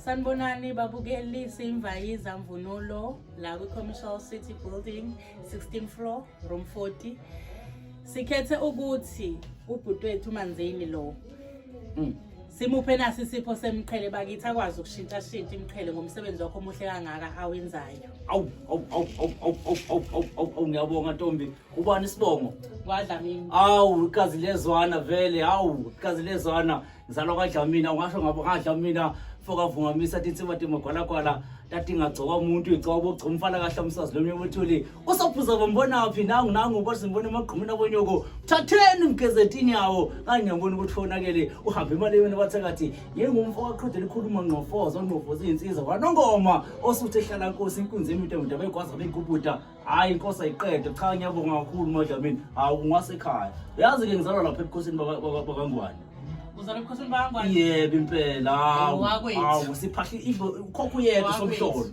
Sanibonani babukeli, siyimvayiza mvunulo la kwi-Commercial City Building 16 floor room 40. Sikhethe ukuthi ubhuti wethu uManzini lo simuphe nasi isipho semqhele bakithi akwazi ukushintshashintsha imiqhele ngomsebenzi wakho omuhle kangaka awenzayo. Awu awu awu awu awu awu awu awu awu awu ngiyabonga ntombi. Ubani isibongo? KwaDlamini. Awu igazi lezwana vele awu igazi lezwana ngizalwa kwaDlamini awungasho ngabo ngaDlamina fokavungamisa tinsiba timagwalagwala tatingagcoka umuntu igcoka bogcoka umfana kahle umsazi lomnye uthuli usaphuza bombonaphi nangu nangu bathi simbona emagqumeni abonyoko thatheni mgeze tinyawo kanye ngibona ukuthi fonakele uhambe imali yona bathakathi ngingumfo kaqhude likhuluma ngqofoza ongqofoza izinsizwa kwanongoma osuthe ehlala nkosi inkunzi emide mude begwaza begubuda. Hayi inkosi ayiqede. Cha ngiyabonga kakhulu MaDlamini. Hawu ungasekhaya. Uyazi ke ngizalwa lapha ebukhosini bakangwane. Uzalwa ebukhosini bakangwane? Yebo impela. Hawu. Owakwethu. Hawu siphahla idlo ukhokho uyedwa Owakwethu. somhlolo.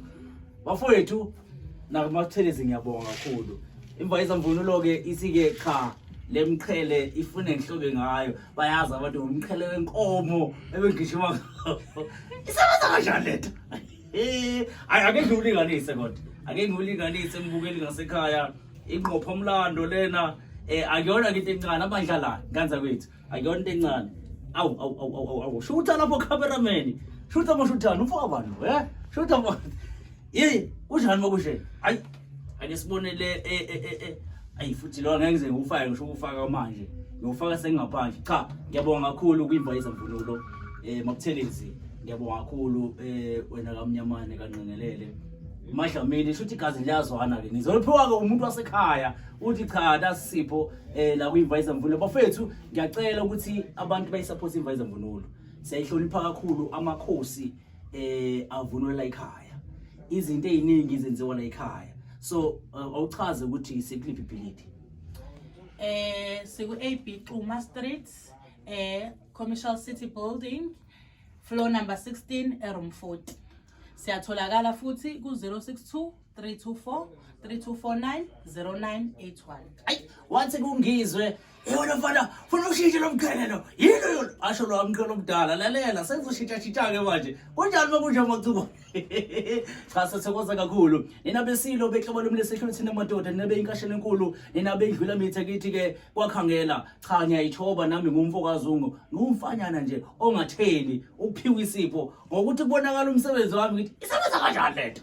Bafowethu nakumathelezi ngiyabonga kakhulu. Imvayiza mvunulo ke ithi ke cha lemqhele ifune ngihlobe ngayo. Bayazi abantu ngomqhele wenkomo ebengishima ngawo. Isebenza kanjani lento? Eh, ayi ake ngiwulinganise kodwa. Ake ngiwulinganise mbukeli ngasekhaya. Ingqopha mlando lena eh akuyona into encane amandla la nganza kwethu. Akuyona into encane. Awu awu awu awu awu. Shutha lapho cameraman. Shutha mashuthana umfaka bani lo, eh? Shutha ma. Yey, kunjani makushe? Hayi. Ake sibone le eh eh eh, eh. Ayi futhi lo ngeke ngize ngiwufake ngisho ukufaka manje. Ngiwufaka sengingaphandle. Cha, ngiyabonga kakhulu kwimvayiza mvunulo. Eh Mabuthelezi. Ngiyabonga kakhulu eh wena kaMnyamane kaNqengelele. MaDlamini shuthi igazi liyazwana ke. Ngizoliphiwa ke umuntu wasekhaya uthi cha nasipho eh la kwi-Imvayiza Mvunulo. Bafethu ngiyacela ukuthi abantu bayisupport Imvayiza Mvunulo. Siyayihlonipha kakhulu amakhosi eh avunula ekhaya. Izinto eziningi zenziwa la ekhaya. So awuchaze ukuthi sekuliphi ibhilidi. Siku AB Xuma Street, Commercial City Building, floor number 16, room 40. Siyatholakala futhi ku 062 324 3249 0981. Ayi wathi kungizwe yona mfana funa ushintshe lo mqhele lo yini lo asho lo mqhele omdala lalela sengizoshintsha shintsha ke manje kunjani makunje macubo cha sithokoza kakhulu nina besilo behlobo lomlesihlelo thina madoda nina beyinkashela enkulu nina beyidlula mithe kithi ke kwakhangela cha ngiyayithoba nami ngumfo kaZungu ngumfanyana nje ongatheli ukuphiwa isipho ngokuthi kubonakala umsebenzi wami ngithi isebenza kanjani lento.